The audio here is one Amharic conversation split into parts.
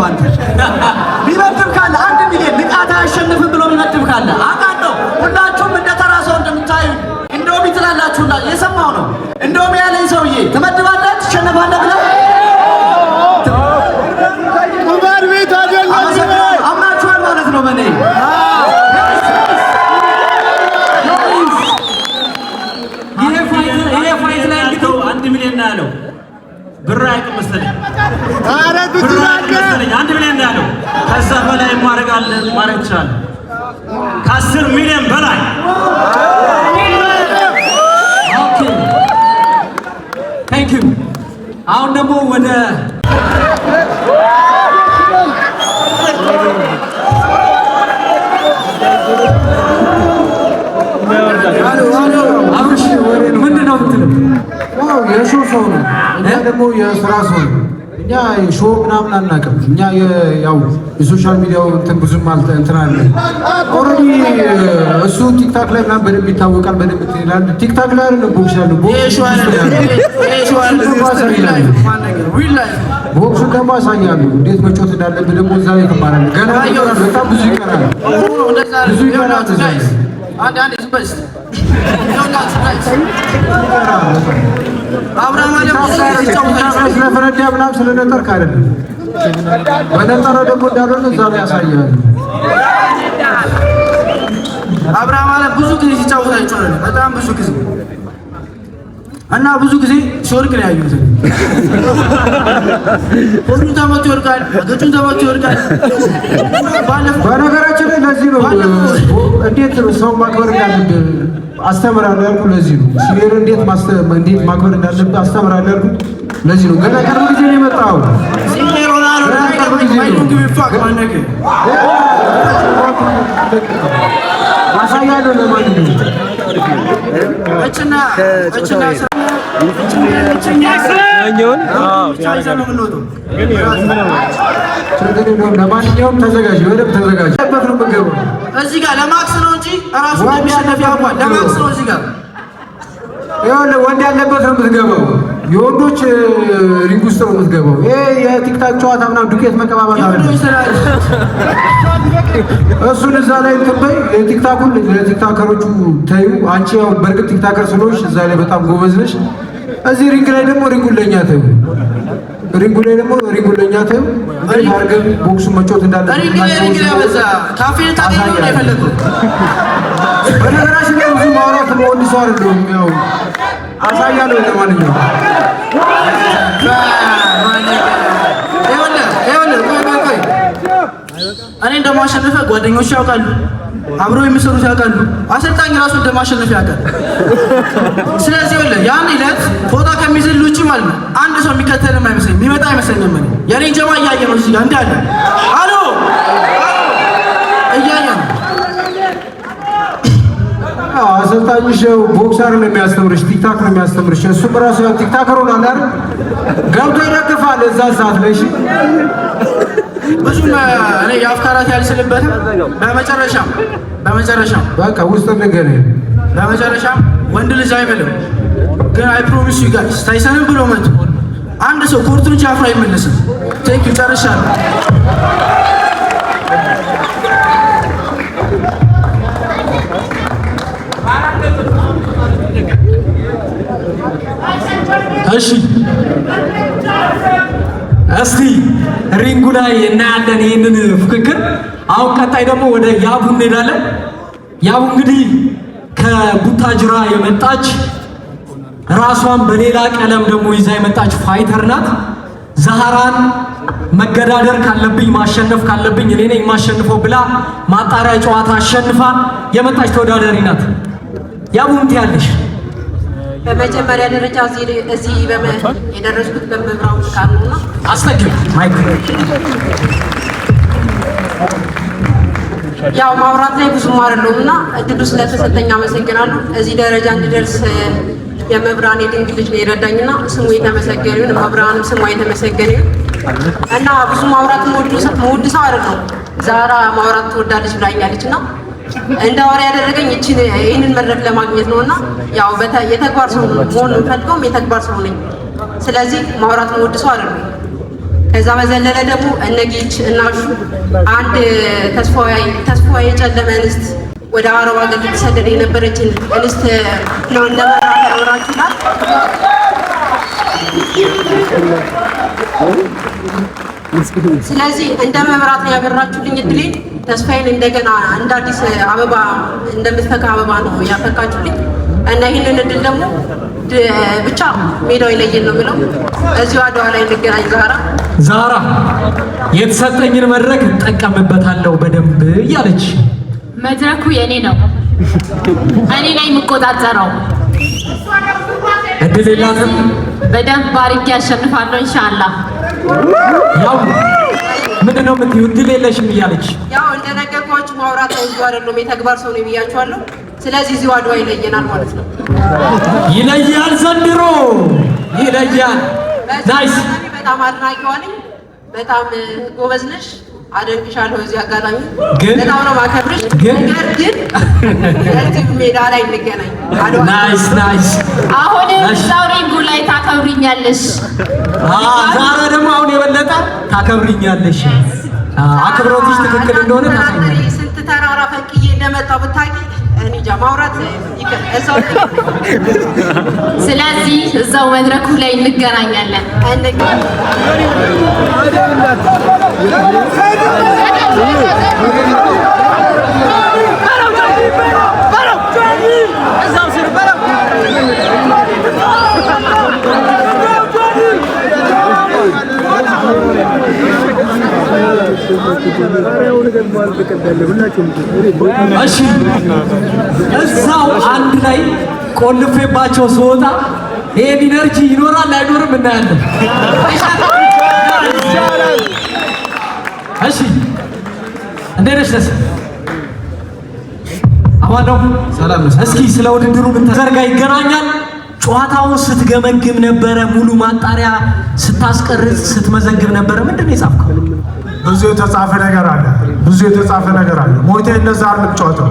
አንተ ቢመድብ ካለ 1 ሚሊዮን ንቃት አያሸንፍም ብሎ ቢመድብ ካለ፣ አውቃለሁ። ሁላችሁም እንደ ተራ ሰው እንደምታዩ እንደውም ትላላችሁ። የሰማው ነው። እንደውም ያለኝ ሰውዬ ትመድባለህ፣ ትሸነፋለህ ብለህ ቁማር ቤት አይደለም። አመሰግናለሁ። አምናችኋል ማለት ነው በእኔ። ይሄ fight ላይ እንግዲህ 1 ሚሊዮን ነው ያለው። ብር አያውቅም መሰለኝ። ኧረ ብር ብድር አያውቅም አለ። መሰለኝ። 1 ሚሊዮን ነው ያለው። ከዛ በላይ ማድረግ አለ፣ ማድረግ ትችላለህ። ከ10 ሚሊዮን በላይ። Okay, thank you። አሁን ደግሞ ወደ አብርሽ፣ ምንድን ነው የምትለው? ያው የ show ሰው ነው። እኛ ደግሞ የስራ ሰው ነው። እኛ show ምናምን አናውቅም። እኛ ያው የ social media ው እንትን ብዙም አልተ እንትን አለ። Already እሱ TikTok ላይ ምናምን በደንብ ይታወቃል። በደንብ እንትን ይላል። TikTok ላይ አይደለም ቦክስ ያለው፣ ቦክስ ቦክሱን ደግሞ አሳያለሁ። እንዴት መጫወት እንዳለብህ ደግሞ እዛ ላይ ትማራለህ። ገና በጣም ብዙ ይቀራል። ብዙ ይቀራል። እዛ ላይ ይቀራል በጣም። TikTok ላይ ስለፈነዳ ምናምን ስለነጠርክ አይደለም። በነጠረ ደግሞ እንዳልሆነ እዛ ላይ ያሳያሉ። አብርሃም አለ ብዙ ጊዜ ሲጫወት አይቼዋለሁ። በጣም ብዙ ጊዜ እና ብዙ ጊዜ ሲወድቅ ነው ያየሁት። ሆዱን ተመቶ ይወድቃል፣ አገጩን ተመቶ ይወድቃል። ባለፈው በነገራችን ላይ ለዚህ ነው እንዴት ሰው ማክበር እንዳለብህ አስተምራለሁ ያልኩህ ለዚህ ነው። Senior እንዴት ማክበር እንዳለብህ አስተምራለሁ ያልኩህ ለዚህ ነው። ገና ቅርብ ጊዜ ነው የመጣው። Senior ሆናል። ገና ቅርብ ጊዜ I ነው። don't give a fuck, my nigga. አሳያለሁ። ለማንኛውም እችና እችና ብቻ ይዘን ነው የምንወጣው። ችግር የለውም። ለማንኛውም ተዘጋጅ፣ በደንብ ተዘጋጅ። በት ነው የምትገባው። እዚህ ጋር ለማክስ ነው እንጂ እራሱ እንደሚሸነፍ ያውቋል። ለማክስ ነው እዚህ ጋር። ይኸውልህ ወንድ ያለበት ነው የምትገባው። የወንዶች ring ውስጥ ነው የምትገባው። ይሄ የ TikTok ጨዋታ ምናምን ዱቄት መቀባባት አይደለም። የወንዶች ስራ። እሱን እዛ ላይ እንትን በይ። የ TikTok ኡን ለ TikToker ኦቹ ተዩ። አንቺ ያው በእርግጥ TikToker ስለሆንሽ እዛ ላይ በጣም ጎበዝ ነሽ። እዚህ ring ላይ ደግሞ ring ኡን ለኛ ተዩ። Ring ኡ ላይ ደግሞ ring ኡን ለኛ ተዩ። እንዴት አድርገን ቦክሱን መጫወት እንዳለብን ring ላይ፣ ring ላይ በዛ ካፌ ታገኘው ነው የፈለገው። በነገራችን ላይ ብዙ ማውራት መወድ ሰው አይደለሁም። ያው አሳያለሁ። ለማንኛውም ይኸውልህ፣ ይኸውልህ፣ ቆይ ቆይ ቆይ፣ እኔ እንደማሸንፈ ጓደኞች ያውቃሉ፣ አብረው የሚሰሩት ያውቃሉ፣ አሰልጣኝ ራሱ እንደማሸንፍ ያውቃል። ስለዚህ ይኸውልህ ያን ዕለት ፎጣ ከሚዝል ውጭ ማለት ነው አንድ ሰው የሚከተልም አይመስለኝም፣ የሚመጣ አይመስለኝም። እኔ የኔን ጀማ እያየ ነው፣ እዚህ ጋር እንዳለ አሎ እያየ ነው። አዎ፣ አሰልጣኝሽ ያው ቦክስ አይደለም የሚያስተምርሽ፣ TikTok ነው የሚያስተምርሽ። እሱም ራሱ ያው TikToker ሆኗል አይደል? ገብቶ ይደግፋል እዛ ሰዓት ላይ። እሺ። ብዙም እኔ የአፍ ካራት ያልስልበትም። በመጨረሻም በቃ ውስጥ እንገናኝ። በመጨረሻም ወንድ ልጅ አይምልም፣ ግን I promise you guys፣ ታይሰንን ብሎ መጥቶ አንድ ሰው ኮርቱን እንጂ አፍሮ አይመለስም። Thank you፣ ጨርሻለሁ። እሺ፣ እስቲ ring ኡ ላይ እናያለን ይህንን ፉክክር። አሁን ቀጣይ ደግሞ ወደ ያቡ እንሄዳለን። ያቡ እንግዲህ ከቡታጅራ የመጣች፣ ራሷን በሌላ ቀለም ደግሞ ይዛ የመጣች fighter ናት። ዛህራን መገዳደር ካለብኝ፣ ማሸነፍ ካለብኝ እኔ ነኝ የማሸንፈው ብላ ማጣሪያ ጨዋታ አሸንፋ የመጣች ተወዳዳሪ ናት። ያቡ፣ ምን ትያለሽ? በመጀመሪያ ደረጃ እዚህ የደረስኩት በመብራው ቃል ነውና አስጠጊው mic። ያው ማውራት ላይ ብዙም አይደለሁም እና እድሉ ስለተሰጠኝ አመሰግናለሁ። እዚህ ደረጃ እንድደርስ የመብራን የድንግል ልጅ ነው የረዳኝና ስሙ የተመሰገነ ይሁን። መብራንም ስሟ የተመሰገነ ይሁን እና ብዙ ማውራት የምወድ ሰው አይደለሁም። ዛራ ማውራት ትወዳለች ብላኛለች እና እንዳወራ ያደረገኝ እቺን ይህንን መድረክ ለማግኘት ነው እና ያው የተግባር ሰው መሆን የምፈልገውም የተግባር ሰው ነኝ። ስለዚህ ማውራት የምወድ ሰው አይደለሁም። ከዛ በዘለለ ደግሞ እነ ጌች እና እሹ አንድ ተስፋዋ የጨለመ እንስት፣ ወደ አረብ ሀገር ልትሰደድ የነበረችን እንስት ነው እንደመራት ያወራችሁላት። ስለዚህ እንደ መብራት ነው ያበራችሁልኝ እድሌን። ተስፋዬን እንደገና እንደ አዲስ አበባ እንደምትፈካ አበባ ነው ያፈካችሁልኝ እና ይህንን እድል ደግሞ ብቻ ሜዳው ይለየን ነው የምለው። እዚሁ አድዋ ላይ እንገናኝ ዛራ። ዛራ የተሰጠኝን መድረክ እጠቀምበታለሁ በደንብ እያለች። መድረኩ የኔ ነው፣ እኔ ላይ የምቆጣጠረው። እድል የላትም። በደንብ አድርጌ አሸንፋለሁ ኢንሻአላህ። ያው ምንድን ነው የምትይው? እድል የለሽም እያለች። ያው እንደነገርኳችሁ ማውራት ብዙ አይደለም፣ የተግባር ሰው ነው ብያችኋለሁ። ስለዚህ እዚሁ አድዋ ይለየናል ማለት ነው። ይለያል፣ ዘንድሮ ይለያል። በዚህ Nice። አጋጣሚ በጣም አድናቂዋ ነኝ። በጣም ጎበዝ ነሽ፣ አደንቅሻለሁ። በዚህ አጋጣሚ በጣም ነው ማከብርሽ። ነገር ግን እዚህ ሜዳ ላይ እንገናኝ አድዋ። Nice, nice። አሁንም እዛው ring ኡ ላይ ታከብሪኛለሽ። ዛራ ደግሞ አሁን የበለጠ ታከብሪኛለሽ። አክብሮትሽ ትክክል እንደሆነ ታሳያለሽ። ስንት ተራራ ፈንቅዬ እንደመጣሁ ብታውቂ፣ እኔ እንጃ፣ ማውራት እዛው ላይ። ስለዚህ እዛው መድረኩ ላይ እንገናኛለን። እንገናኝ። እሺ፣ እዛው አንድ ላይ ቆልፌባቸው ስወጣ ይሄን energy ይኖራል አይኖርም እናያለን። እሺ፣ እንዴት ነሽ? ደስ አማን ነው። ሰላም ነው። እስኪ ስለ ውድድሩ ምን ተዘርጋ ይገናኛል? ጨዋታውን ስትገመግም ነበረ፣ ሙሉ ማጣሪያ ስታስቀርጽ ስትመዘግብ ነበረ። ምንድን ነው የጻፍከው? ብዙ የተጻፈ ነገር አለ። ብዙ የተጻፈ ነገር አለ። ሞይታይ እንደዛ አይደለም ጨዋታው፣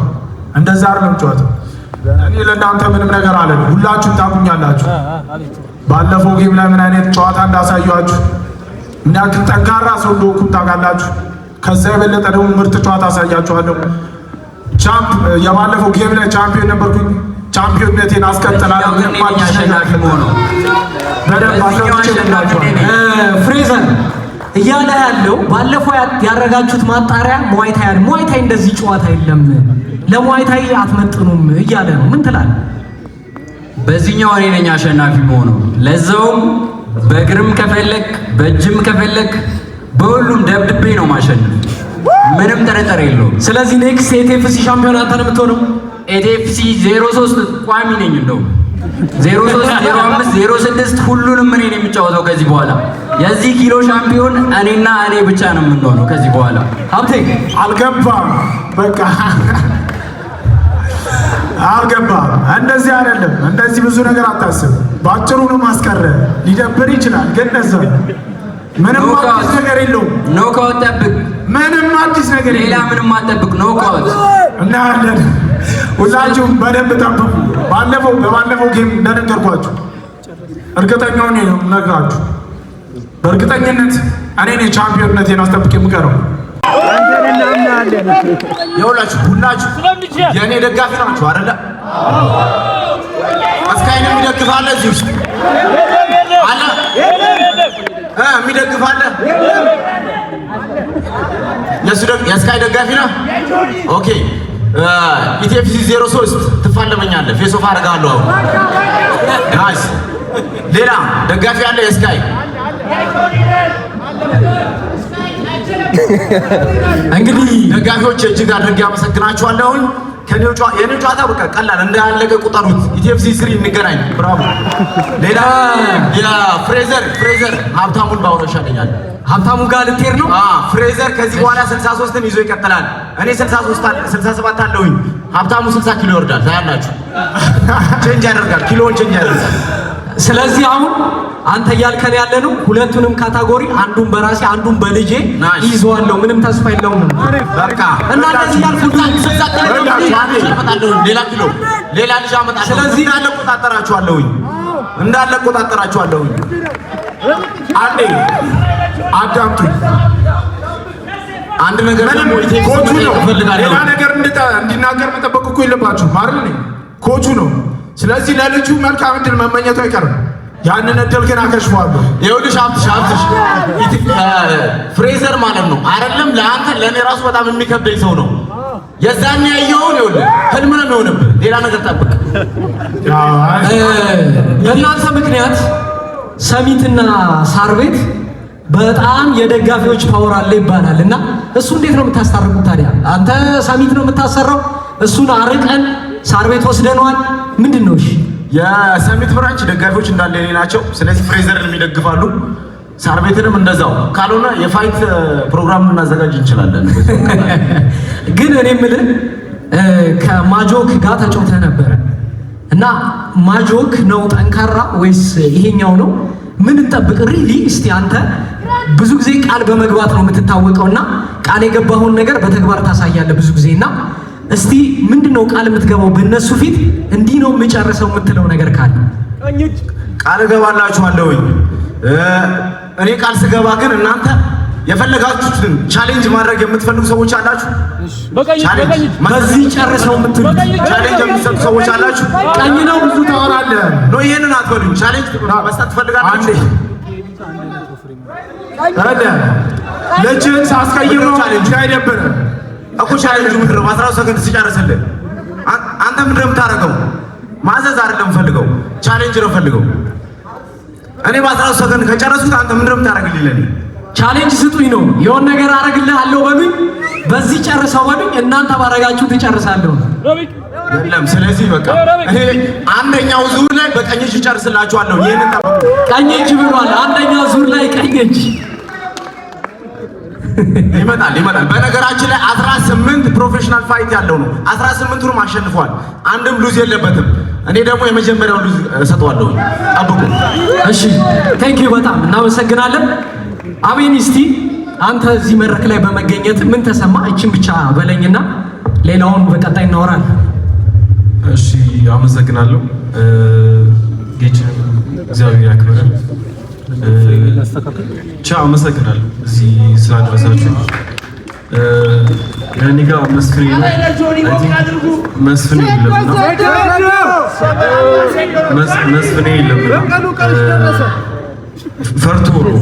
እንደዛ አይደለም ጨዋታው። እኔ ለእናንተ ምንም ነገር አለ፣ ሁላችሁም ታውቁኛላችሁ። ባለፈው game ላይ ምን አይነት ጨዋታ እንዳሳያችሁ፣ ምን ያክል ጠንካራ ሰው እንደሆንኩም ታውቃላችሁ። ከዛ የበለጠ ደግሞ ምርጥ ጨዋታ አሳያችኋለሁ። Champ የባለፈው game ላይ ቻምፒዮን ነበርኩኝ። ቻምፒዮንነቴን አስቀጥላለሁ። ምንም አዲስ ነገር አሸናፊ መሆነው በደንብ አስረድቼ እነግራችኋለሁ። ፍሬዘር እያለ ያለው ባለፈው ያረጋችሁት ማጣሪያ ሙዋይታይ ሙዋይታይ እንደዚህ ጨዋታ የለም፣ ለሙዋይታይ አትመጥኑም እያለ ነው። ምን ትላለህ? በዚህኛው እኔ ነኝ አሸናፊ መሆነው። ለዛውም በእግርም ከፈለክ በእጅም ከፈለክ በሁሉም ደብድቤ ነው ማሸነፍ። ምንም ጥርጥር የለውም። ስለዚህ next የ ETFC ሻምፒዮን አንተ ነው የምትሆነው። ETFC 03 ቋሚ ነኝ። እንደውም 03፣ 05፣ 06 ሁሉንም እኔ ነኝ የምጫወተው ከዚህ በኋላ። የዚህ ኪሎ ሻምፒዮን እኔና እኔ ብቻ ነው የምንሆነው ከዚህ በኋላ። ሀብቴ። አልገባም። በቃ አልገባም። እንደዚህ አይደለም። እንደዚህ ብዙ ነገር አታስብ። በአጭሩ ነው ማስቀረ። ሊደብር ይችላል፣ ግን እንደዛ ምንም አዲስ ነገር የለውም። Knockout ጠብቅ። ምንም አዲስ ነገር ሌላ የለውም። ምንም አትጠብቅ። Knockout። እናያለን። ሁላችሁም በደንብ ጠብቁ። በባለፈው game እንደነገርኳችሁ እርግጠኛ ሆኜ ነው የምነግራችሁ። በእርግጠኝነት እኔ ነኝ ቻምፒዮንነቴን አስጠብቄ የምቀረው። የሁላችሁ ሁላችሁ የእኔ ደጋፊ ናችሁ አይደለ? እስካይን የሚደግፍ አለ እዚህ ውስጥ አለ የሚደግፍ አለ? የእሱ የስካይ ደጋፊ ነህ? Okay፣ ETFC 03 ትፋለመኛለህ። Face off አደርግሃለሁ አሁን። Nice። ሌላ ደጋፊ አለ የስካይ? እንግዲህ ደጋፊዎች እጅግ አድርጌ አመሰግናችኋለሁኝ። ከኔው የኔው ጨዋታ በቃ ቀላል እንዳያለቀ ቁጠሩት። ETFC 3 እንገናኝ። Bravo። ሌላ የፍሬዘር ፍሬዘር ሀብታሙን ባውሮ ይሻለኛል። ሀብታሙ ጋር ልትሄድ ነው? አዎ፣ ፍሬዘር ከዚህ በኋላ 63ን ይዞ ይቀጥላል። እኔ 63 67 አለሁኝ። ሀብታሙ 60 ኪሎ ይወርዳል። ታያላችሁ። Change ያደርጋል። ኪሎውን change ያደርጋል። ስለዚህ አሁን አንተ እያልከን ያለ ነው ሁለቱንም category አንዱን በራሴ አንዱን በልጄ ይዘዋለሁ፣ ምንም ተስፋ የለውም። በቃ እና እንደዚህ እያልኩ 60 ኪሎ አመጣለሁኝ። ሌላ ኪሎ ሌላ ልጅ አመጣለሁ። ስለዚህ እንዳለ እቆጣጠራችኋለሁኝ። እንዳለ እቆጣጠራችኋለሁኝ። አንዴ አዳምጡኝ። አንድ ነገር ደግሞ ኮቹ ነው። እፈልጋለሁ። ሌላ ነገር እንዲናገር መጠበቅ እኮ የለባችሁም አይደል? ኮቹ ነው። ስለዚህ ለልጁ መልካም እድል መመኘቱ አይቀርም። ያንን እድል ግን አከሽፈዋለሁ። ይኸውልሽ ሀብትሽ፣ ሀብትሽ፣ ፍሬዘር ማለት ነው አይደለም ለአንተ፣ ለእኔ ራሱ በጣም የሚከብደኝ ሰው ነው። የዛን ያየኸውን ይኸውልህ ህልም ነው የሚሆንብህ። ሌላ ነገር ጠብቅ። በእናንተ ምክንያት ሰሚትና ሳር ቤት በጣም የደጋፊዎች power አለ ይባላል እና እሱ እንዴት ነው የምታስታርቁት ታዲያ? አንተ ሰሚት ነው የምታሰራው፣ እሱን አርቀን ሳር ቤት ወስደነዋል። ምንድን ነው? እሺ። የሰሚት branch ደጋፊዎች እንዳለ የኔ ናቸው። ስለዚህ ፍሬዘርን የሚደግፋሉ፣ ሳር ቤትንም እንደዛው። ካልሆነ የ fight ፕሮግራም ልናዘጋጅ እንችላለን። ግን እኔ የምልህ ከማጆክ ጋር ተጫውተህ ነበረ እና ማጆክ ነው ጠንካራ ወይስ ይሄኛው ነው? ምን እንጠብቅ? Really እስቲ አንተ ብዙ ጊዜ ቃል በመግባት ነው የምትታወቀው እና ቃል የገባኸውን ነገር በተግባር ታሳያለህ ብዙ ጊዜ። እና እስቲ ምንድን ነው ቃል የምትገባው በእነሱ ፊት እንዲህ ነው የምጨርሰው የምትለው ነገር ካለ? ቃል እገባላችኋለሁኝ። እኔ ቃል ስገባ ግን እናንተ የፈለጋችሁትን challenge ማድረግ የምትፈልጉ ሰዎች አላችሁ? Challenge በዚህ ጨርሰው የምትሉት? Challenge የምትሰጡ ሰዎች አላችሁ? ቀኝ ነው። ብዙ ታወራለህ። No፣ ይሄንን አትበሉኝ። Challenge መስጠት ትፈልጋላችሁ? አንዴ ልጅህን ሳስቀይመው እንዳይደብርህ። እኮ ቻሌንጁ ምንድን ነው? በ13 ሰከንድ ሲጨርስልህ አንተ ምንድን ነው የምታደርገው? ማዘዝ አይደለም ፈልገው፣ challenge ነው ፈልገው። እኔ በ13 ሰከንድ ከጨረስኩት አንተ ምንድን ነው የምታደርግልኝ ለእኔ? Challenge ስጡኝ ነው። የሆነ ነገር አረግልሃለሁ በሉኝ፣ በዚህ ጨርሰው በሉኝ። እናንተ ባረጋችሁ ትጨርሳለሁ። የለም። ስለዚህ በቃ እኔ አንደኛው ዙር ላይ በቀኝ እጅ እጨርስላችኋለሁ። ይሄንን ጠብቁ። ቀኝ እጅ ብሏል። አንደኛው ዙር ላይ ቀኝ እጅ። ይመጣል፣ ይመጣል። በነገራችን ላይ 18 professional fight ያለው ነው። 18ቱንም አሸንፏል። አንድም lose የለበትም። እኔ ደግሞ የመጀመሪያውን lose እሰጠዋለሁ። ጠብቁ። እሺ፣ thank you፣ በጣም እናመሰግናለን። አቤን፣ እስቲ አንተ እዚህ መድረክ ላይ በመገኘት ምን ተሰማ? እችን ብቻ በለኝና ሌላውን በቀጣይ እናወራለን። እሺ፣ አመሰግናለሁ። ጌችን እግዚአብሔር ያክብረን። ቻ አመሰግናለሁ እዚህ ስላደረሳችሁ። ከእኔ ጋር መስፍኔ ነው። መስፍኔ የለምና መስፍኔ የለምና ፈርቶ ነው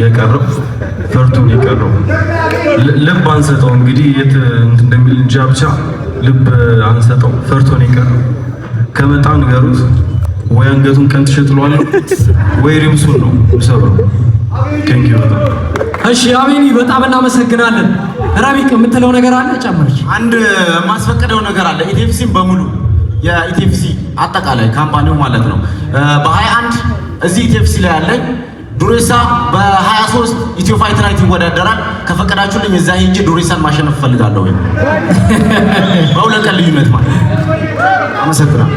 የቀረው። ፈርቶ ነው የቀረው። ልብ አንሰጠው፣ እንግዲህ የት እንደሚል እንጃ፣ ብቻ ልብ አንሰጠው። ፈርቶ ነው የቀረው። ከመጣ ንገሩት፣ ወይ አንገቱን ቀንጥሼ ጥለዋለሁ ወይ ribs ኡን ነው የምሰብረው። Thank you በጣም። እሺ አቤኒ፣ በጣም እናመሰግናለን። ረቢቅ፣ የምትለው ነገር አለ? ጨምርች። አንድ የማስፈቅደው ነገር አለ። ETFC ን በሙሉ፣ የ ETFC አጠቃላይ company ው ማለት ነው፣ በ21 እዚህ ETFC ላይ ያለኝ ዱሬሳ በ23 ኢትዮ Fight Night ይወዳደራል። ከፈቀዳችሁልኝ እዛ ሄጄ ዱሬሳን ማሸነፍ እፈልጋለሁ። በ2 ቀን ልዩነት ማለት ነው። አመሰግናለሁ።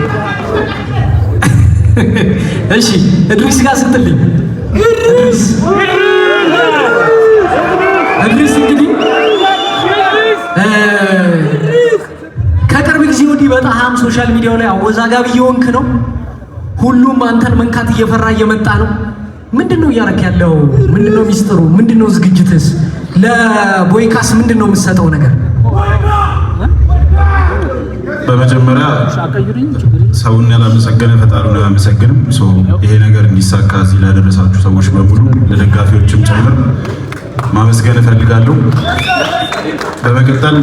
እሺ፣ እድሪስ ጋር ስትልኝ እድሪስ፣ እድሪስ እንግዲህ ከቅርብ ጊዜ ወዲህ በጣም social media ው ላይ አወዛጋቢ እየሆንክ ነው። ሁሉም አንተን መንካት እየፈራ እየመጣ ነው። ምንድን ነው እያደረክ ያለው? ምንድን ነው ሚስጥሩ? ምንድን ነው ዝግጅትስ? ለቦይካስ ምንድን ነው የምትሰጠው ነገር? በመጀመሪያ ሰውን ያላመሰገነ ፈጣሪውን አያመሰግንም። ይሄ ነገር እንዲሳካ እዚህ ላደረሳችሁ ሰዎች በሙሉ፣ ለደጋፊዎችም ጭምር ማመስገን እፈልጋለሁ። በመቀጠል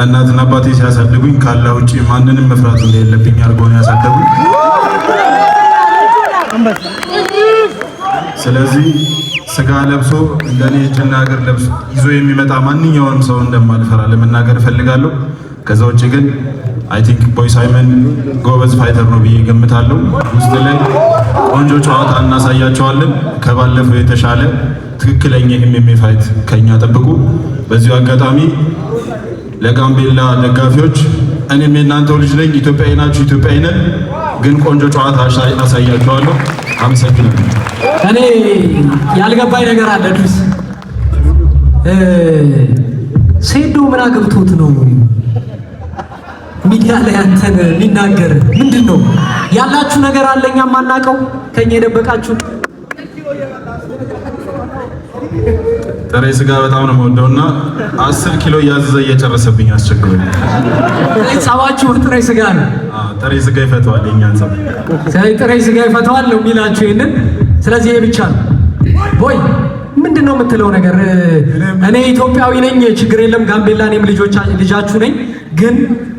እናትና አባቴ ሲያሳድጉኝ ካላህ ውጭ ማንንም መፍራት እንደሌለብኝ አድርገው ነው ያሳደጉኝ። ስለዚህ ስጋ ለብሶ እንደኔ እጅና እግር ለብሶ ይዞ የሚመጣ ማንኛውንም ሰው እንደማልፈራ ለመናገር እፈልጋለሁ። ከዛ ውጭ ግን I think ቦይ ሳይመን ጎበዝ fighter ነው ብዬ ገምታለሁ። ውስጥ ላይ ቆንጆ ጨዋታ እናሳያቸዋለን። ከባለፈው የተሻለ ትክክለኛ MMA fight ከኛ ጠብቁ። በዚሁ አጋጣሚ ለጋምቤላ ደጋፊዎች እኔም የእናንተው ልጅ ነኝ። ኢትዮጵያዊ ናችሁ፣ ኢትዮጵያዊ ነን። ግን ቆንጆ ጨዋታ አሳያቸዋለሁ። አመሰግናለሁ። እኔ ያልገባኝ ነገር አለ። እድሪስ፣ ሴዶ ምን አግብቶት ነው ሚዲያ ላይ አንተን የሚናገር? ምንድን ነው ያላችሁ ነገር አለ እኛ የማናውቀው፣ ከኛ የደበቃችሁ? ጥሬ ስጋ በጣም ነው የምወደው እና 10 ኪሎ እያዘዘ እየጨረሰብኝ አስቸግሮኛል። ጸባችሁ ጥሬ ስጋ ነው። አዎ፣ ጥሬ ስጋ ይፈተዋል የእኛን ጸብ። ስለዚህ ጥሬ ስጋ ይፈተዋል ነው የሚላችሁ ይሄንን። ስለዚህ ይሄ ብቻ ነው። ቦይ፣ ምንድን ነው የምትለው ነገር? እኔ ኢትዮጵያዊ ነኝ፣ ችግር የለም፣ ጋምቤላ እኔም ልጆች ልጃችሁ ነኝ፣ ግን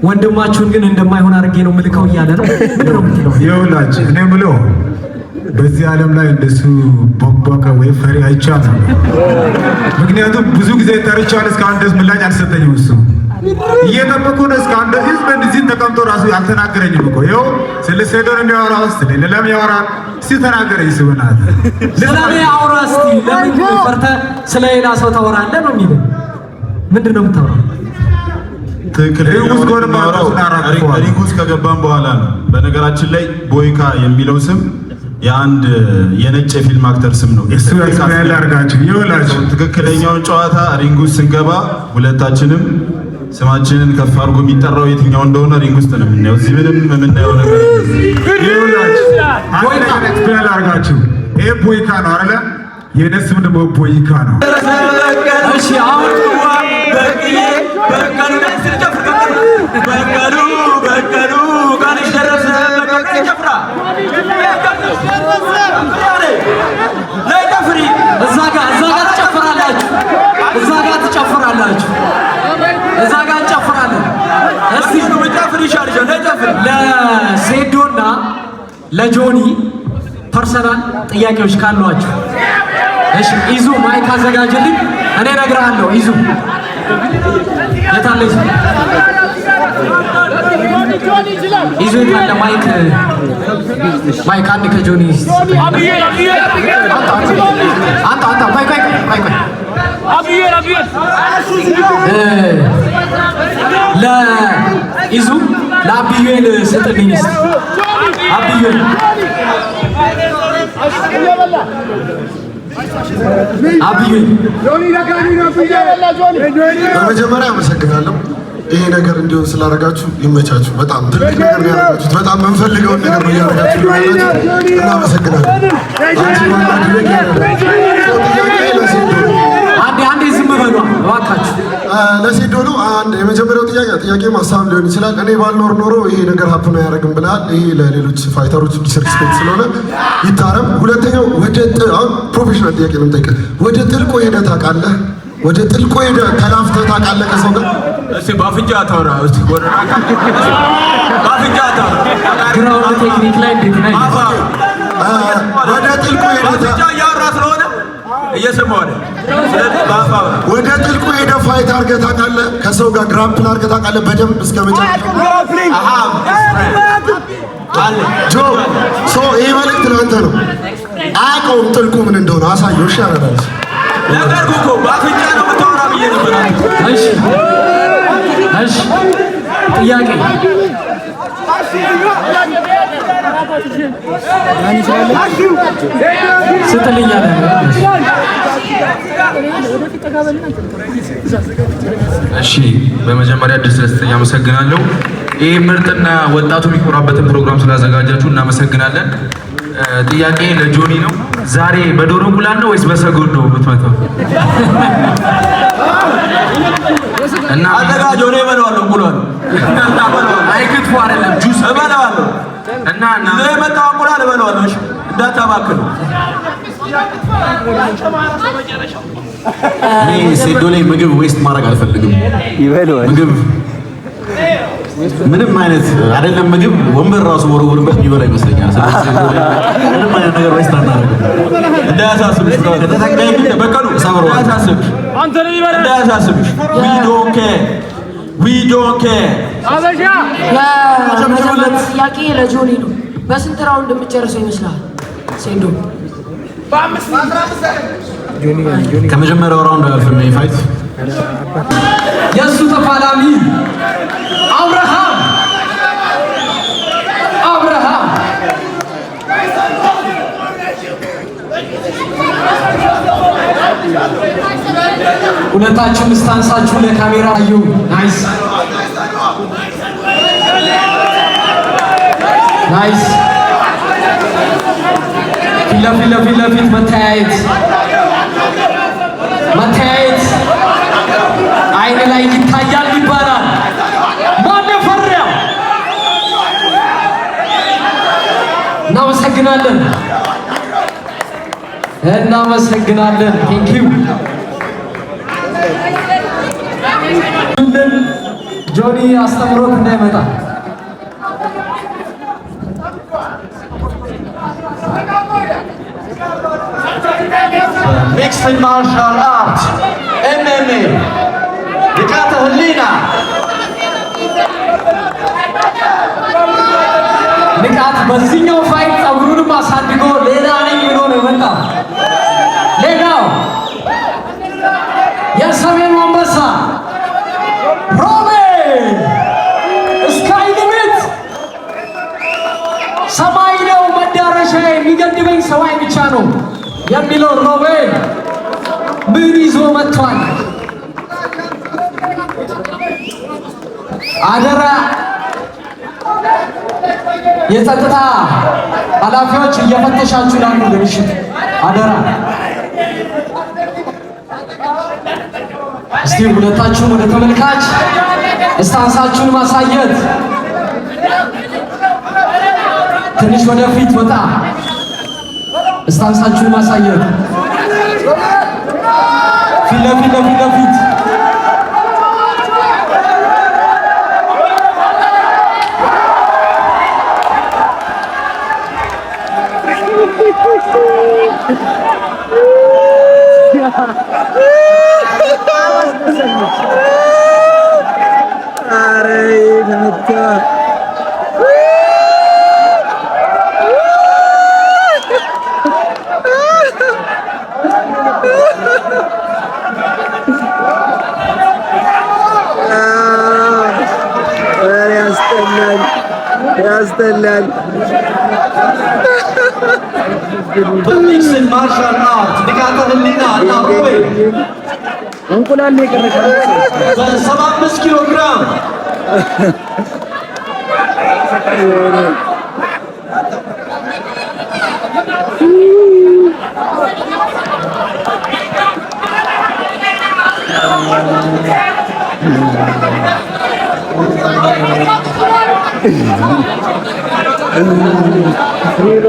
ወንድማችሁን ግን እንደማይሆን አድርጌ ነው ምልከው እያለ ነው። ምንድን ነው የምትለው? ይኸውላችሁ፣ እኔ የምለው በዚህ ዓለም ላይ እንደሱ ቦክቧካ ወይ ፈሪ አይቻልም። ምክንያቱም ብዙ ጊዜ ጠርቼዋለሁ፣ እስካሁን ድረስ ምላሽ አልሰጠኝም። እሱ እየጠበኩ ነው። እስካሁን ድረስ ህዝብ እንደዚህ ተቀምጦ ራሱ አልተናገረኝም እኮ። ይኸው ስለ ሴዶ ነው የሚያወራው፣ ስለ ሌላም ያወራል። እስኪ ተናገረኝ እሱ በእናትህ። ስለ እኔ አውራ እስቲ። ለምን ፈርተህ ስለ ሌላ ሰው ታወራለህ ነው የሚለው። ምንድን ነው የምታወራው? ትክክል። Ring ውስጥ ከሆነ ማውራቱን አራግፈዋል። Ring ውስጥ ከገባን በኋላ ነው። በነገራችን ላይ ቦይካ የሚለው ስም የአንድ የነጭ የፊልም actor ስም ነው። እሱ explain ላድርጋችሁ። ይኸውላችሁ፣ ትክክለኛውን ጨዋታ ring ውስጥ ስንገባ ሁለታችንም ስማችንን ከፍ አድርጎ የሚጠራው የትኛው እንደሆነ ring ውስጥ ነው የምናየው። እዚህ ምንም የምናየው ነገር የለም። ይኸውላችሁ፣ አንድ ነገር explain ላድርጋችሁ። ይሄ ቦይካ ነው አይደለ? የእኔ ስም ደግሞ ቦይካ ነው። እሺ፣ አሁን በቀሉ በቀሉ ቀንሽ ደረሰ፣ በቀሉ ጨፍራ ነይ ጨፍሪ። እዛ ጋር ትጨፍራላችሁ፣ እዛ ጋር ትጨፍራላችሁ፣ እዛ ጋር እንጨፍራለን። እስቲ ጨፍሪ ይሻልሻል፣ ነይ ጨፍሪ። ለሴዶና ለጆኒ personal ጥያቄዎች ካሏችሁ፣ እሺ፣ ኢዙ mic አዘጋጅልኝ፣ እኔ እነግርሃለሁ። ኢዙ የታለ? ኢዙ፣ ኢዙ የታለ? Mic፣ mic አንድ ከጆኒ አንተ አንተ ቆይ ቆይ ቆይ ቆይ። ለኢዙ ለአብዩኤል ስጥልኝ እስኪ። አብዩኤል፣ አብዩኤል። በመጀመሪያ አመሰግናለሁ። ይሄ ነገር እንዲሆን ስላደረጋችሁ ይመቻችሁ። በጣም ትልቅ ነገር ነው ያደረጋችሁት። በጣም የምንፈልገውን ነገር ነው እያደረጋችሁ ያላችሁ። እናመሰግናለን። አንቺ ዋና ድረግ ያደረጋችሁ ጥያቄ ለሴዶ ነው። አንዴ አንዴ ዝም በሏ እባካችሁ። ለሴዶ ነው። አንድ የመጀመሪያው ጥያቄ፣ ጥያቄም ሀሳብ ሊሆን ይችላል። እኔ ባልኖር ኖሮ ይሄ ነገር happen አያደርግም ብለሃል። ይሄ ለሌሎች fighter ኦች disrespect ስለሆነ ይታረም። ሁለተኛው ወደ አሁን professional ጥያቄ ነው የምጠይቅህ። ወደ ጥልቁ ሄደህ ታውቃለህ? ወደ ጥልቁ ሄደህ ተላፍተህ ታውቃለህ ከሰው ጋር? እስቲ በአፍንጫ ታውራ፣ እስቲ ወደ በአፍንጫ ታውራ። Ground technique ላይ እንዴት ነህ? ወደ ጥልቁ ሄደህ በአፍንጫ እያወራ ስለሆነ እየሰማሁ ነው። ስለዚህ በአፍ አውራ። ወደ ጥልቁ ሄደህ fight አድርገህ ታውቃለህ? ከሰው ጋር grapple አድርገህ ታውቃለህ? በደንብ እስከ መጨረሻው? ጆ፣ so ይሄ መልእክት ለአንተ ነው። አያውቀውም ጥልቁ ምን እንደሆነ፣ አሳየው። እሺ ያረዳል። ነገርኩህ እኮ፣ በአፍንጫ ነው የምታወራ ብዬ ነበር። እሺ እሺ፣ ጥያቄ ስጥልኝ አለ። እሺ፣ በመጀመሪያ እድል ስለተሰጠኝ አመሰግናለሁ። ይህ ምርጥና ወጣቱ የሚኮራበትን ፕሮግራም ስላዘጋጃችሁ እናመሰግናለን። ጥያቄ ለጆኒ ነው። ዛሬ በዶሮ እንቁላል ነው ወይስ በሰጎን ነው የምትመታው? እና አዘጋጀው፣ እኔ እበለዋለሁ። እንቁላል አይ፣ ክትፎ አይደለም፣ ጁስ። እበለዋለሁ። እና ይዘህ የመጣው እንቁላል እበለዋለሁ። እሺ እንዳታባክን። እኔ ሴዶ ላይ ምግብ waste ማድረግ አልፈልግም። ምግብ ምንም አይነት አይደለም፣ ምግብ ወንበር ራሱ ወርውርበት የሚበላ ይመስለኛል። ስለዚህ ምንም አይነት ነገር waste አናደርግም። እንዳያሳስብሽ በቀሉ፣ እንዳያሳስብሽ፣ እንዳያሳስብሽ። We don't care, we don't care። የመጀመሪያው ጥያቄ ለጆኒ ነው። በስንት round የምትጨርሰው ይመስላል ሴዶ? ከመጀመሪያው round አያልፍም ይሄ fight። የእሱ ተፋላሚ አብርሃም፣ አብርሃም። ሁለታችሁም stance ኣችሁ ለካሜራ አዩ። Nice, nice። ፊት ለፊት ለፊት ለፊት መተያየት፣ መተያየት አይን ላይ ይታያል ይባላል። ማን ፈራ? እናመሰግናለን፣ እናመሰግናለን። Thank you። ጆኒ አስተምሮት እንዳይመጣ። Mixed martial art MMA ንቃተ ህሊና። ንቃት በዚህኛው fight ጸጉሩንም አሳድጎ ሌላ ነኝ ብሎ ነው የመጣው። ሌላው የሰሜኑ አንበሳ ሮቤል፣ sky limit፣ ሰማይ ነው መዳረሻ፣ የሚገድበኝ ሰማይ ብቻ ነው የሚለው ሮቤል ምን ይዞ መጥቷል? አደራ የጸጥታ ኃላፊዎች እየፈተሻችሁ ላሉ ለምሽት አደራ። እስቲ ሁለታችሁም ወደ ተመልካች stance ኣችሁን ማሳየት፣ ትንሽ ወደፊት ወጣ፣ stance ኣችሁን ማሳየት፣ ፊት ለፊት ለፊት ለፊት። ኧረ ተመታ። ኧረ ያስጠላል፣ ያስጠላል። በ mixed martial art ንቃተ ህሊና እና ሮቤል እንቁላል ነው የቀረሽ። በ75 ኪሎ ግራም።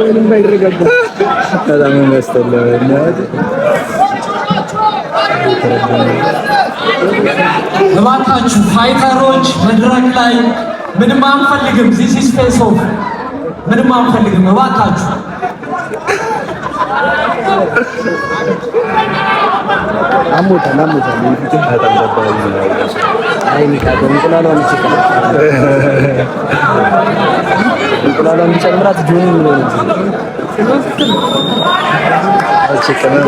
ምንም አይረጋጋም። በጣም ነው የሚያስጠላው። በእናትህ። እባካችሁ fighter ኦች መድረክ ላይ ምንም አንፈልግም። This is face off፣ ምንም አንፈልግም። እባካችሁ። አሞታል፣ አሞታል። በጣም ደባሪ ነው። አይ ንቃተ እንቁላሏን ይችላል። እንቁላሏን ቢጨምራት ጆኒ ምን ሆነ?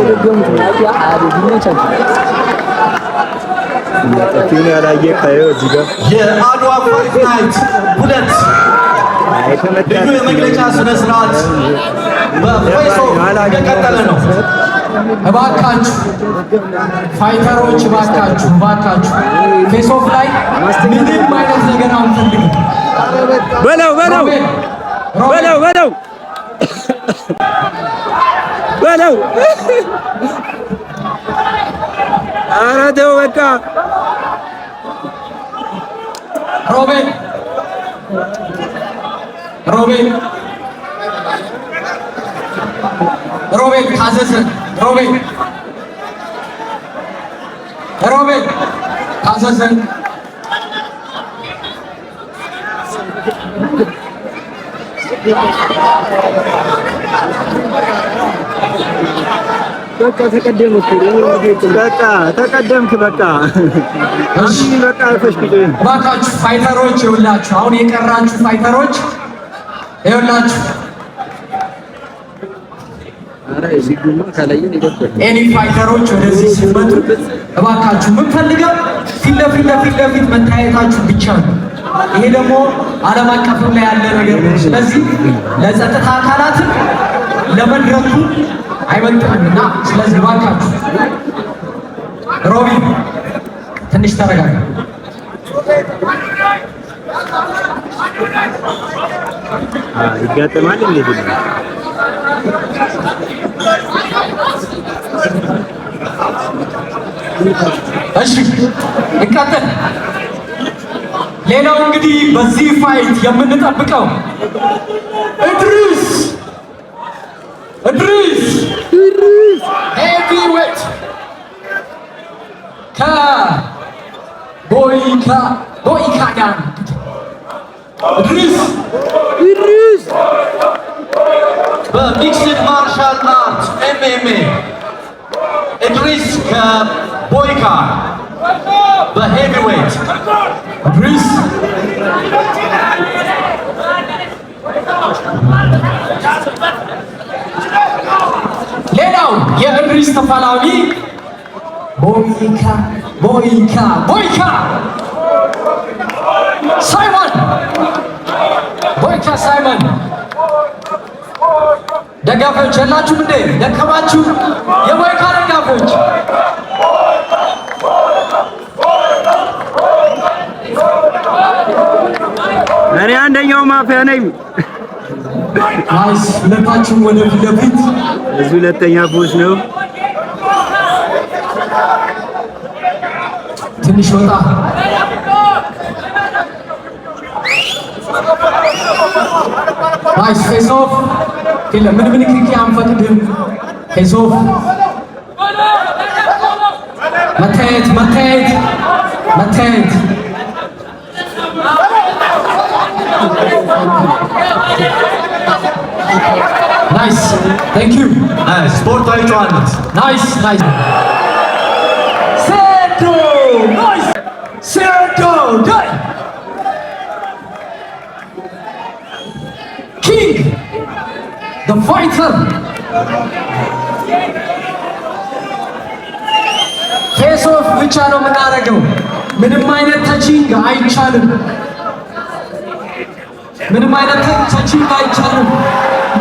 ደገሙት። አቤት ይመቻችሁ። ጥፊውን ያላየ ካየው እዚህ ጋር። የአድዋ Fight Night 2 ልዩ የመግለጫ ስነ ስርዓት በ face off እንደቀጠለ ነው። እባካችሁ fighter ኦች፣ እባካችሁ፣ እባካችሁ face off ላይ ምንም አይነት ነገር አንፈልግም። በለው በለው በለው በለው በለው። ኧረ ተው በቃ። ሮቤል፣ ሮቤል፣ ሮቤል ታዘዘ። ሮቤል፣ ሮቤል ታዘዘ። በቃ ተቀደምክ እኮ። በቃ ተቀደምክ። በቃ በቃ አርፈሽ ቁጭ በይ። እባካችሁ fighter ኦች ይኸውላችሁ፣ አሁን የቀራችሁ fighter ኦች ይኸውላችሁ፣ any fighter ኦች ወደዚህ ሲመጡ እባካችሁ የምንፈልገው ፊት ለፊት ለፊት ለፊት መታየታችሁ ብቻ ነው። ይሄ ደግሞ ዓለም አቀፍም ላይ ያለ ነገር ነው። ስለዚህ ለጸጥታ አካላትም ለመድረኩ አይመጥንም እና ስለዚህ እባካችሁ። ሮቢ ትንሽ ተረጋጋ። ይጋጠማል እንዴ? እሺ እንቀጥል። ሌላው እንግዲህ በዚህ fight የምንጠብቀው እድሪስ heavyweight ከቦይካ ጋር። እድሪስ። እድሪስ። በ mixed martial art MMA እድሪስ ከቦይካ በ heavyweight። እድሪስ። ሌላው የእድሪስ ተፋላሚ ቦይካ ቦይካ ቦይካ ሳይመን፣ ቦይካ ሳይመን። ደጋፊዎች የላችሁም እንዴ? ደከማችሁ? የቦይካ ደጋፊዎች። እኔ አንደኛው ማፊያ ነኝ። Nice። ሁለታችሁም ወደ ፊት ለፊት። እዚህ ሁለተኛ boss ነው። ትንሽ ወጣ። Nice። Face off የለም። ምንም ንክኪ አንፈቅድም። Face off፣ መታየት፣ መታየት፣ መታየት። Nice, thank you. Nice፣ ስፖርታዊ ጨዋነት። Nice, nice። ሴዶ፣ nice። ሴዶ ዳይ king the fighter። Face off ብቻ ነው የምናደርገው። ምንም አይነት touching አይቻልም። ምንም አይነት touching አይቻልም።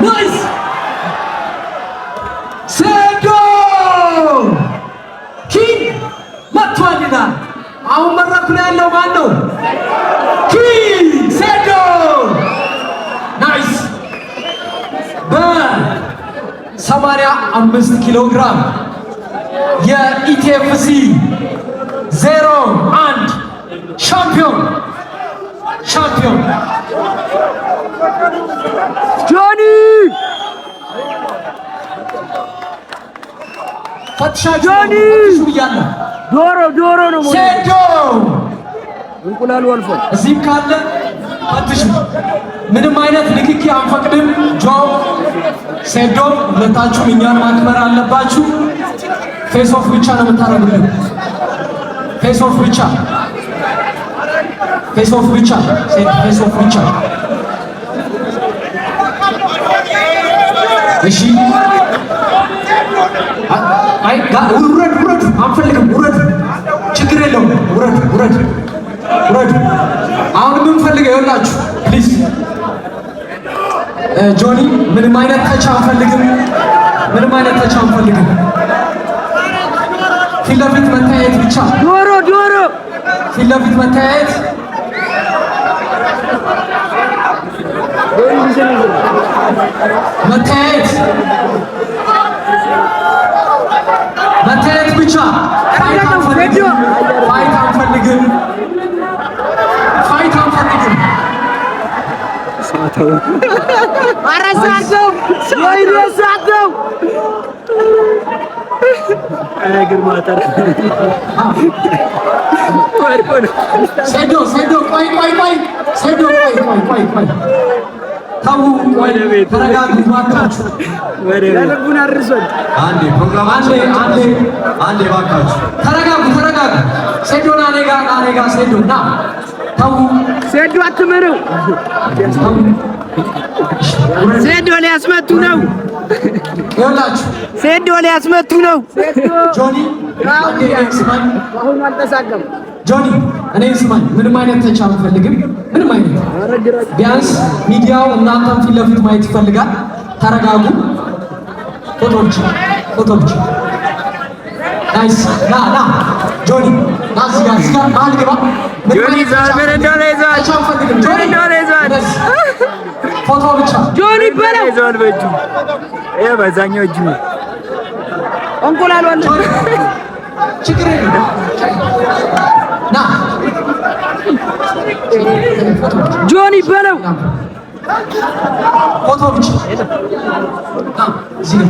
Nice። ሴዶ king መጥቷል ይላል። አሁን መድረኩ ላይ ያለው ማን ነው? King ሴዶ፣ nice። በ85 ኪሎ ግራም የ ETFC 01 ሻምፒዮን፣ ሻምፒዮን። ጆኒ። ፈትሻችሁ ጆኒ! ፈትሹ ብያለሁ። ዶሮ ዶሮ ነው። ሴዶ። እንቁላሉ አልፏል። እዚህም ካለ ፈትሹ። ምንም አይነት ንክኪ አንፈቅድም። ጆ፣ ሴዶ፣ ሁለታችሁም እኛን ማክበር አለባችሁ። Face off ብቻ ነው የምታደርጉልን። Face off ብቻ፣ face off ብቻ፣ face off ብቻ። እሺ፣ አይ ውረድ፣ ውረድ፣ አንፈልግም፣ ውረድ። ችግር የለውም። ውረድ፣ ውረድ፣ ውረድ። አሁን የምንፈልገው ይኸውላችሁ፣ please ጆኒ፣ ምንም አይነት touch አንፈልግም። ምንም አይነት touch አንፈልግም። ፊት ለፊት መታየት ብቻ። ዶሮ ዶሮ። ፊት ለፊት መታየት፣ መታየት፣ መታየት ብቻ። Fight አንፈልግም። Fight አንፈልግም። Fight አንፈልግም። ኧረ ሰዓት ነው! ወይኔ ሰዓት ነው! ኧረ ግርማ ጠር ወድቆ ነው። ሴዶ፣ ሴዶ፣ ቆይ ቆይ ቆይ፣ ሴዶ፣ ቆይ ቆይ ቆይ ቆይ፣ ተው፣ ቆይ፣ ተረጋጉ እባካችሁ። የልቡን አድርሷል። አንዴ ፕሮግራም አንዴ፣ አንዴ። አንዴ ባካችሁ። ተረጋጉ፣ ተረጋጉ። ሴዶ ና እኔ ጋር፣ ና እኔ ጋር፣ ሴዶ ና። ተው። ሴዶ አትመነው። ተው። ሴዶ ሊያስመቱ ነው። ይኸውላችሁ። ሴዶ ሊያስመቱ ነው። ጆኒ፣ አንዴ እኔን ስማኝ። አሁኑ አልተሳካም። ጆኒ፣ እኔን ስማኝ። ምንም አይነት touch አንፈልግም። ምንም አይነት፣ ቢያንስ ሚዲያው እናንተን ፊት ለፊት ማየት ይፈልጋል። ተረጋጉ። ፎቶ ብቻ፣ ፎቶ ብቻ። Nice። ና፣ ና ጆኒ፣ ና እዚህ ጋር፣ እዚህ ጋር መሀል ግባ። ምንም ጆኒ አይነት ይዟል፣ ምን እንደሆነ ይዟል። Touch አንፈልግም። ምን ጆኒ እንደሆነ ይዟል። እንደዚህ ፎቶ ብቻ። ጆኒ በለው ይዟል በእጁ፣ ይሄ በዛኛው እጁ እንቁላሉ አለ። ችግር የለም። ና። ጆኒ በለው። ፎቶ ብቻ። ና እዚህ ነው።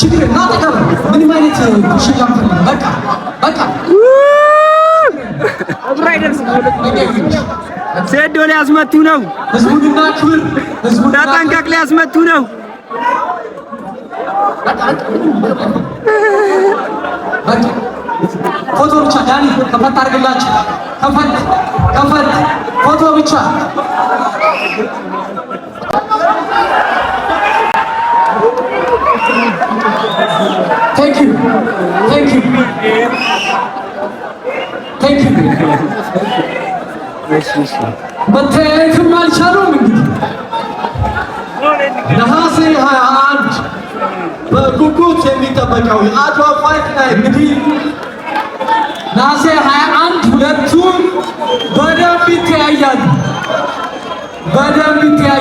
ችግር ና ጠጋ በል። ምንም አይነት ሽያ አንፈልግም። በቃ በቃ። ሴዶ ሊያስመቱ ነው። ህዝቡንና ክብር ህዝቡን ተጠንቀቅ፣ ሊያስመቱ ነው። በቃ ፎቶ ብቻ። ዳኒ ከፈት አድርግላችሁ። ከፈት ከፈት፣ ፎቶ ብቻ። Thank you, thank you, thank you። መተያየትም አልቻሉም። እንግዲህ ነሐሴ 21 በጉጉት የሚጠበቀው የአድዋ fight night። እንግዲህ ነሐሴ 21 ሁለቱም በደንብ ይተያያሉ። በደንብ ይተያያሉ።